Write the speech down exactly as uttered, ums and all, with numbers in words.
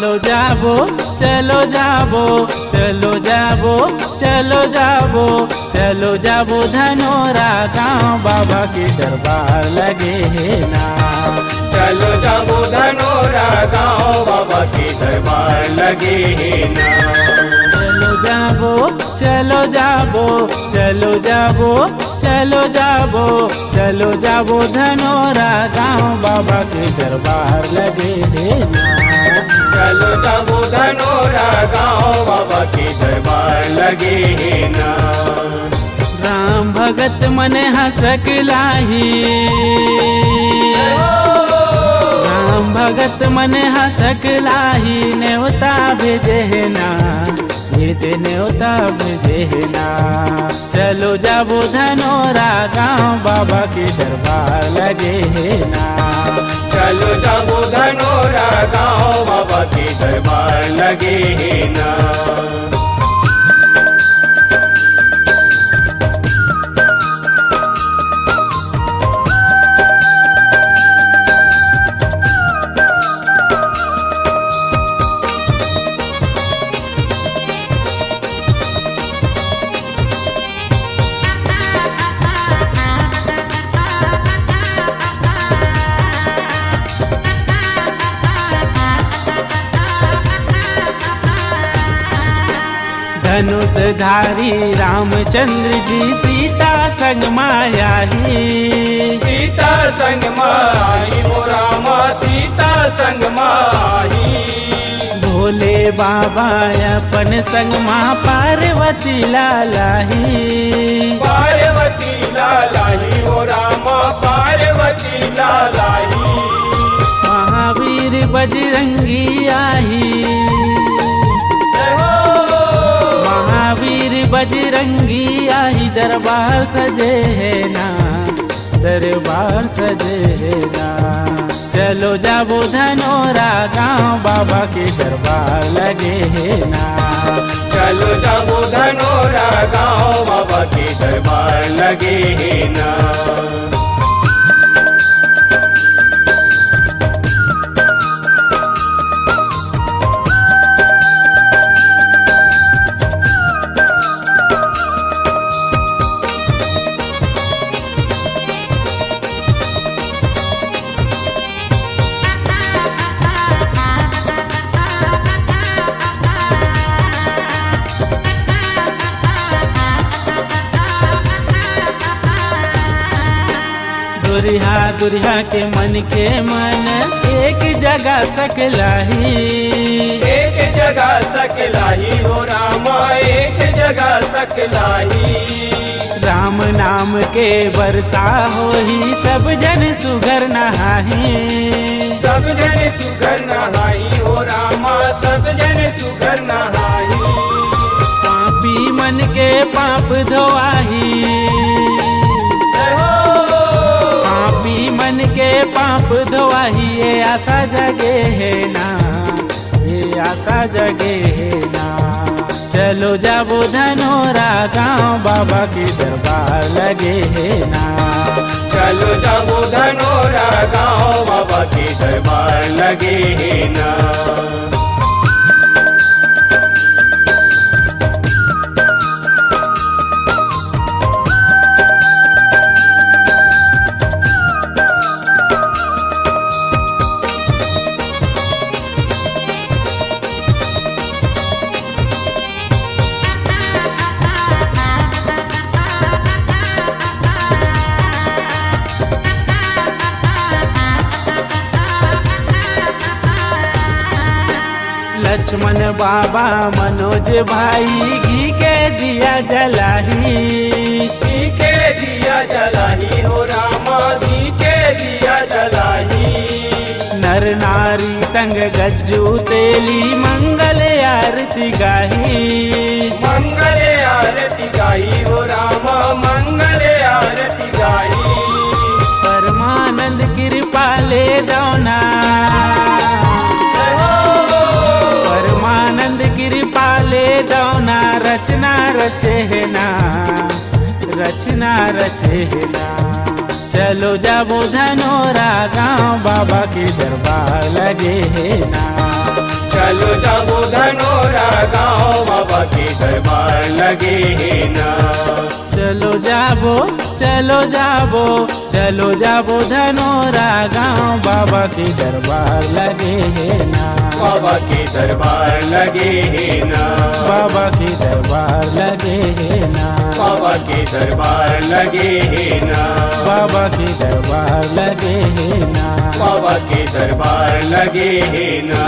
चलो जाबो, चलो जाबो, चलो जाबो, चलो जाबो, चलो जाबो धनोरा गांव, बाबा के दरबार लगे हे ना। चलो जाबो धनोरा गांव, बाबा के दरबार लगे हे ना। चलो जाबो, चलो जाबो, चलो जाबो, चलो जाबो, चलो जाबो धनोरा गांव, बाबा के दरबार लगे हे ना। चलो जाबो धनोरा गांव, बाबा के दरबार लगे हे ना। राम भगत मन हंसक लाही, राम भगत मन हंसक लाही, नेवता भेजे हे ना, ये दे नेवता भेजे हे ना। चलो जाबो धनोरा गांव, बाबा के दरबार लगे हे ना। चलो जाबो धनोरा गांव, बाबा के दरबार लगे हे ना। धनुषधारी रामचंद्र जी सीता संग मायाही। सीता संग माही हो रामा, सीता संग माही। भोले बाबा अपन संग माँ पार्वती लालाही। पार्वती लालाही हो रामा, पार्वती लालाही। महावीर बजरंगी आही। जय हो। महावीर बजरंगी आही, दरबार सजे हे ना, दरबार सजे हे ना। चलो जाबो धनोरा गांव, बाबा के दरबार लगे हे ना। चलो जाबो धनोरा गांव, बाबा के दरबार लगे हे ना। दुरिहा दुरिहा के मन के मन एक जगह सकलाही। एक जगह सकलाही हो रामा, एक जगह सकलाही। राम नाम के वर्षा होही, सब जन सुघर नहाही। सब जन सुघर नहाही हो रामा, सब जन सुघर नहाही। पापी मन के पाप धोआही। जय हो। पापी मन के पाप धोआही, ये आशा जगे हे ना, ये आशा जगे हे ना। चलो जाबो धनोरा गांव, बाबा के दरबार लगे हे ना। चलो जाबो धनोरा गांव, बाबा के दरबार लगे हे ना। लक्ष्मण बाबा मनोज भाई घी के दिया जलाही। घी के दिया जलाही हो रामा, घी के दिया जलाही। नर नारी संग गज्जू तेली मंगल आरती गाही। मंगल आरती गाही हो रामा, मंगल आरती गाही। परमानंद कृपा ले दौना, जय हो। परमानंद कृपा ले दौना, रचना रचे हे ना, रचना रचे हे ना। चलो जाबो धनोरा गांव, बाबा के दरबार लगे हे ना। चलो जाबो धनोरा गाँव, बाबा के दरबार लगे हे ना। चलो जाबो, चलो जाबो, चलो जाबो धनोरा गाँव, बाबा के दरबार लगे हे ना। बाबा के दरबार लगे हे ना। बाबा के दरबार लगे हे ना। बाबा के दरबार लगे हे ना। बाबा के दरबार लगे हे ना। बाबा के दरबार लगे हे ना।